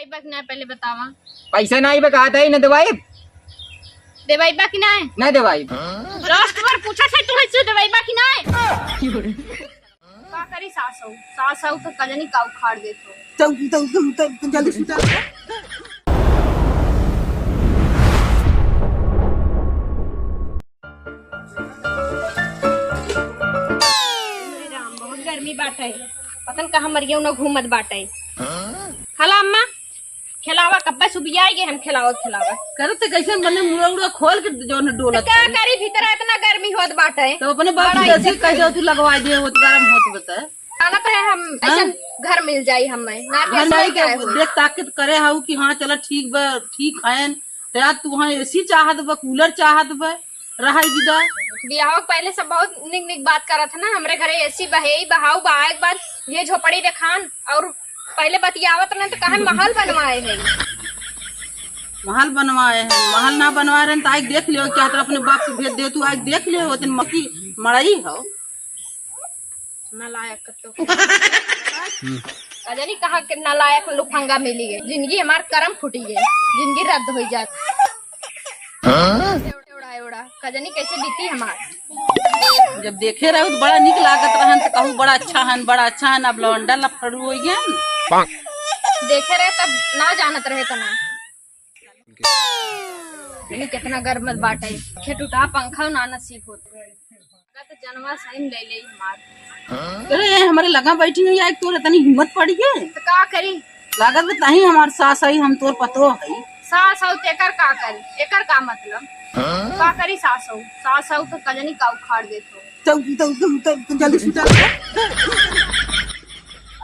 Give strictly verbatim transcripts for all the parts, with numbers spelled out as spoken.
बा कि नाय, पहले बतावा। पैसा नाय बा, कहत है, न देवाई। देवाई बा कि नाय? न देवाई। Last बार पूछा था, तू है, देवाई बा कि नाय? का करी सास हऊ? सास हऊ तो कजनी का उखाड़ देत हो। तब, तब, तब, तब, तब जल्दी सुता। अरे राम, बहुत गर्मी बाटे। पता न कहाँ मरिया उन्हें घूमत बाटे। हला अम्मा, खेलावा, कब्बे सुबियाई गे हम खेलावत खेलावत। करो तो कैसे मने मुड़ा उड़ा खोल के जो न डोलत का है। करी, भीतर इतना गर्मी होत बाटे। तो अपने बाप बड़ा की इज्जत जैसे कह दो, तू लगवा दे, वो तो गरम होत बता। जानत है हम हाँ? ऐसन घर मिल जाई हमें। ना घर कैसे नहीं क्या के होई? देख ताकत करे हाउ कि हाँ चला ठीक बा, ठीक है। तो यार तू हाँ एसी चाहत बा, कूलर चाहत बा, रहाई बिदा। बियाह के पहले सब बहुत निक निक बात करत है ना, हमरे घरे एसी बा, हेई बा, हाउ बा, एक बार ये झोपड़ी देखान और पहले बतियावत रहन तो कहन महल बनवाए हैं। महल बनवाए हैं, महल ना बनवाए रहन तो आके देख लियो, क्या तो अपने बाप को भेज दे, तू आके देख लियो, वो दिन मक्की मड़ई हो। नालायक तो। हम्म। का जानी कहाँ के नालायक लुफंगा मिली गए, जिंदगी हमार करम फूटी गए, जिंदगी रद्द हो जात। एवड़ा, एवड़ा, का जानी कैसे बीती हमार। जब देखे रहे तो बड़ा निक लागत रहन, तो कहू बड़ा अच्छा हन, बड़ा अच्छा हन, अब लौंडा लफड़ू हो गया। देखे रहे तब ना जानत रहे तना। लेकिन कितना गर्म बाटे, खेटुटा पंखा ना नसीब होत। का तो जनवा सही ले ले हमार। अरे, ये हमारे लगा बैठी है, या एक तोर इतनी हिम्मत पड़ी है? तो का करी? लागत बताई हमार सास आई, हम तोर पतो है। सास हो तेकर का करी? एकर का मतलब? का करी सास हो? सास हो तो कजनी का उखाड़ देत हो। तो, तो, तो, तो, तो जल्दी सुता।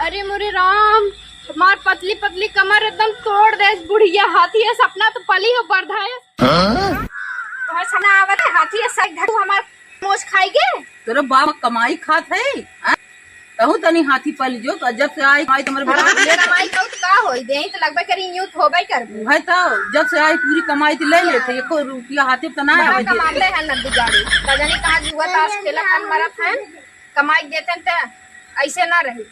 अरे मोरे राम, हमार पतली पतली कमर एकदम तोड़ दे बुढ़िया। हाथी है सपना तो पली हो बरधा है। हाँ? तोहर सपना आवत है, हाथी है सही धटू हमार मोच खाई गे। तेरे बाप कमाई खात है, हाँ? कहूँ तनी हाथी पल जो, तो जब से आई, आई तुम्हारे बड़ा बड़ा कमाई कहूँ तो का होई? देही तो लगबे करी, यूं तो होबे करबू। है तो, जब से आई पूरी कमाई तो ले लेते, एको रुपया हाथे पे तो ना बड़ा आवे दे। कमाते हैं नंदू गाड़ी। का जानी कहाँ जुआ ताश खेलत हन, मरत हन, कमाई देते हैं तो ऐसे ना रही।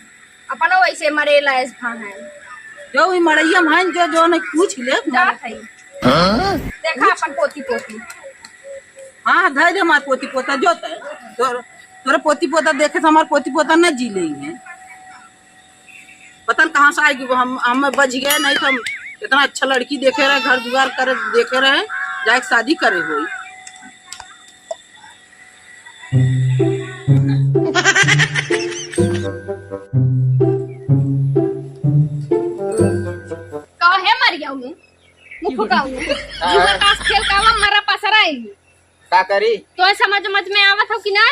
अपनो ऐसे मरेला ऐस भान है। जो भी मड़ैया में है, जो, जो नहीं पूछ ले। जात है। हाँ? देखा अपन पोती पोती। हाँ, धर दे हमार पोती पोता, जो ते। तोर, तोरे पोती पोता देखे से हमार पोती पोता न जी लेंगे। पता न कहाँ से आएगी, हम, हम बच गए, नहीं तो हम इतना अच्छा लड़की देखे रहे, घर दुआर करे देखे रहे, जाके शादी करे होई। काहे मर गया हूँ? मुँह फुकाऊ। हाँ। जुआ ताश खेल कावा मरा पसरा है। का करी? तो समझ, समझ में आवत हो कि ना?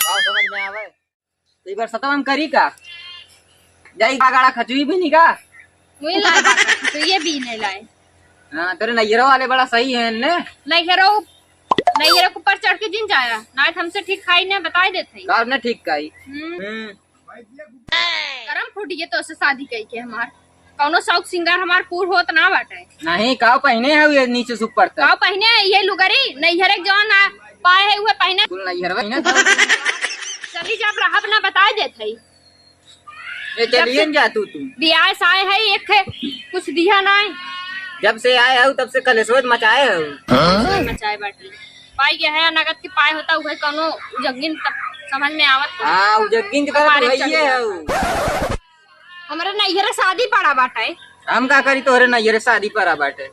का समझ में आवे? तो एक बार सतवन करी का? जाई का गाड़ा खचुई भी नहीं का? वही लाए बाबा, तो ये भी नहीं लाए। हाँ, तेरे नैहरों वाले बड़ा सही है ने? नैहरों, नैहरों के ऊपर चढ़ के जिन जाया, ना तो हमसे ठीक खाई ना बताई देते हैं। का ने ठीक खाई? हम्म। हम्म। करम फूट ये तो से शादी कई के हमार। कौनो शौक सिंगार हमार पूर होत ना बाटे। नहीं, काव पहिने है ये नीचे से ऊपर तक? काव पहिने है ये लुगरी? नैहरे के जौन आ, पाए है उहे पहिने। कुल नैहरवा ही ना था। चली जब रहब ना बताए देत है। ए, चलिए जब से न जा तू, तू। बियाह से आए है, एक है, कुछ दिया ना है। जब से आए हो, तब से कलेशवा मचाए हो। हाँ? मचाए बाटे। पाई गया है, नगद के पाए होता, उहे कौनो उजग्गिन तब समझ में आवत। हाँ, उजग्गिन की तरह कपारे तू है चढ़ ये गया। हो। हमरे नैहरे शादी पड़ा बाटे। हम का करी, तोहरे नैहरे शादी पड़ा बाटे।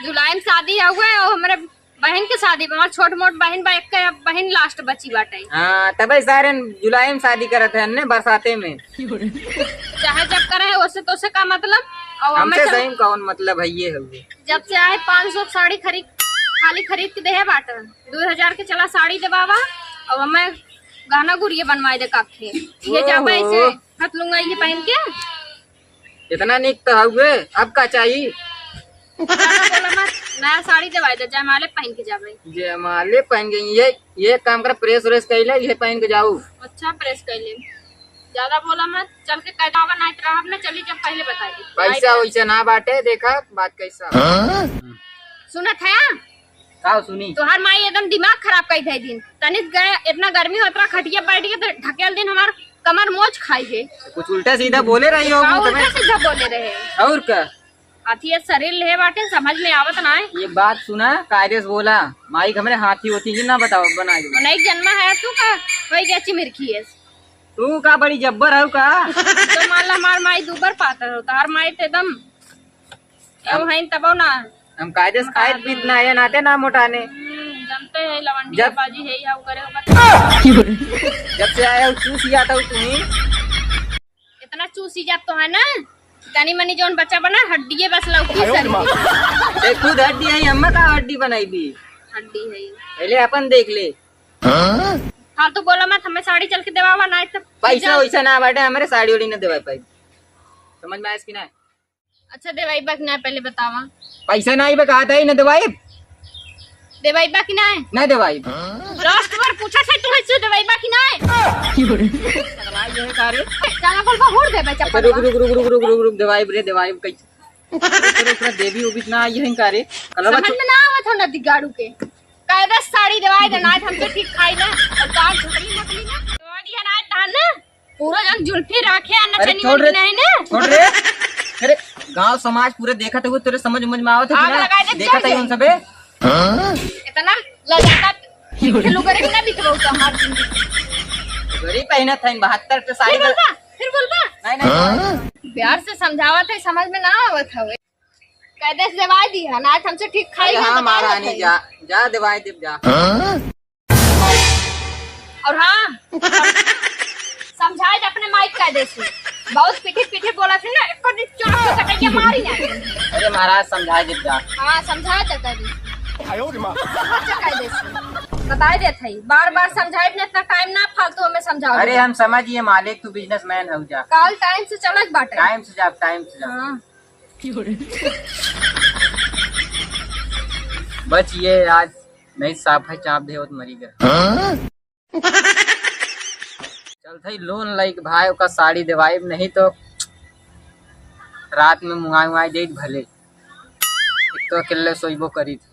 जुलाई में शादी हुए और हमरे बहन के शादी बा, हमार छोट मोट बहन बा, एक बहन last बची बाटे। हाँ, तबे सारे जुलाई में शादी करत है, ने बरसाते में। चाहे जब करे है, ओसे तोसे का मतलब? और हमें हमसे तो सही में कौन मतलब है, ये है। जब से आए पाँच सौ साड़ी खरीद, खाली खरीद के देहे बाटे। दो हजार के चला साड़ी देवावा, और हमें गहना गुरिया बनवाए दे काखे। ये जाबे ओहो। ऐसे हाथ लूंगा ये पहन के। इतना निक तो हउए, अब का चाही? ज्यादा बोला मत, नया साड़ी देवाए दे, जयमाले पहन के जाबे। जयमाले पहन के, ये, ये काम कर, press व्रेस कर ले, ये पहन के जाऊ। अच्छा, press कर ले। ज्यादा बोला मत, चल के कह दावा, नहीं तो रहब ना, चली जब पहले बता दी। पैसा वैसा ना बाटे, देखा बात कैसा। हाँ? सुनत है? का सुनी? तोहार माई एकदम दिमाग खराब कर दे दिन। तनिक गए, इतना गर्मी होत रहा, खटिया बैठ के तो ढकेल दिन हमार कमर मोच खाई है। कुछ उल्टा सीधा बोले रही हो, का तबे। उल्टा सीधा बोले रहे? और का? हाथी ये शरीर ले बाटे, समझ में आवत ना है। ये बात सुना, कायदे से बोला, माई के हमरे हाथी होती ही ना बताओ, बना के। नहीं जन्मा है तू का, वही क्या चिमिरखी है। तू का बड़ी जब्बर है का? तो मान ला हमार माई दूबर पातर हो, तार माई तो एकदम अब हैं तबो ना। हम कायदे से खाइत पीत ना है, नाते ना मोटाने। हम्म, जानते हैं लवंडी जब बाजी है या करे हो बता। जब से आया हूँ चूस गया था तुम्हें। इतना चूसी जात तो है ना, तनी मनी जौन बच्चा बना हड्डिये बस लौकी सरी। ए खुद हड्डी है, अम्मा का हड्डी बनाई भी। हड्डी है। पहले अपन देख ले। फालतू बोला मत, हमें साड़ी चल के देवावा ना तो पैसा वैसा ना बाटे, हमारे साड़ी उड़ी ना देवाई पाई। समझ में आया कि ना? अच्छा, देवाई बा कि ना, पहले बतावा। पैसा ना आई बा, कहा था ही ना देवाई। देवाई बा कि ना? ना देवाई। लास्ट बार पूछा था तू, देवाई बा कि ना? पगला ये है का रे? चला बोल बा, हुड़ दे बच्चा अच्छा, रुक, रुक, रुक, देवाई रे, देवाई कैसे? रुक, रुक, रुक, देवी उबी ना आई है का रे? कलवा समझ में ना आवत हो ना दिगाड़ू के। कायदा साड़ी देवाई दे, ना हमसे ठीक खाई ना। और का झुकली मकली ना? देवाई दिया ना, तान ना। पूरा जन जुल्फी राखे आ अरे नचनी छोड़ रे, नहीं ने। छोड़ रे। अरे गांव समाज पूरे देखत हुए, तेरे समझ उमझ में आवत है आग कि ना? लगाए दे, देखत चल है उन जाए। सबे। इतना लजाता लुगरे के ना बिकरो तो हमार जिंदगी। गरीब पहनत है बहत्तर के साड़ी फिर बोलबा, फिर बोलबा। नहीं, नहीं। प्यार से समझावत है, समझ में ना आवत हवे। कायदे से देवाई दी है ना, हमसे ठीक खाई अरे ना, हाँ, बतावत महारानी, है। जा, जा देवाई देव जा। और हाँ, समझाए दे अपने माइक कायदे से। बहुत पीठी पीठी बोला थे ना, एक दिन चोट से कटैया मारी ना। अरे महाराज, समझाए दे जा। हाँ, समझाए दे कायदे से। आयो रे माँ। अच्छा कायदे से। बताए देत है, बार बार समझाए ने, इतना टाइम ना फालतू हमें समझाओ। अरे हम समझ गए मालिक, तू बिजनेसमैन हो जा। काल टाइम से चलत बाटे। टाइम से जा, टाइम से जा। हाँ। बच ये आज नहीं साफ है, चाप दे होत मरी गए। चल थई लोन लाइक भाई ओका साड़ी देवाइब, नहीं तो रात में मुआई मुआई देत भले। एक तो अकेले सोइबो करी थी।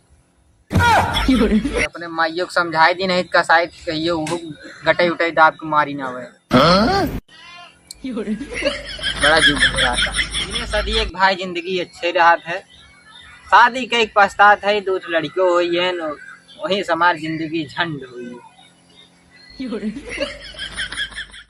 अपने माइयों को समझाई दी नहीं का शायद कहियो वो गटई उटई दाब के मारी ना आवे। बड़ा जुग हो रहा था। इन्हें सदी एक भाई जिंदगी अच्छे रहा था। शादी के एक पछतात है, दो ठो लड़कियों हुई है न, वही से हमार जिंदगी झंड हुई है।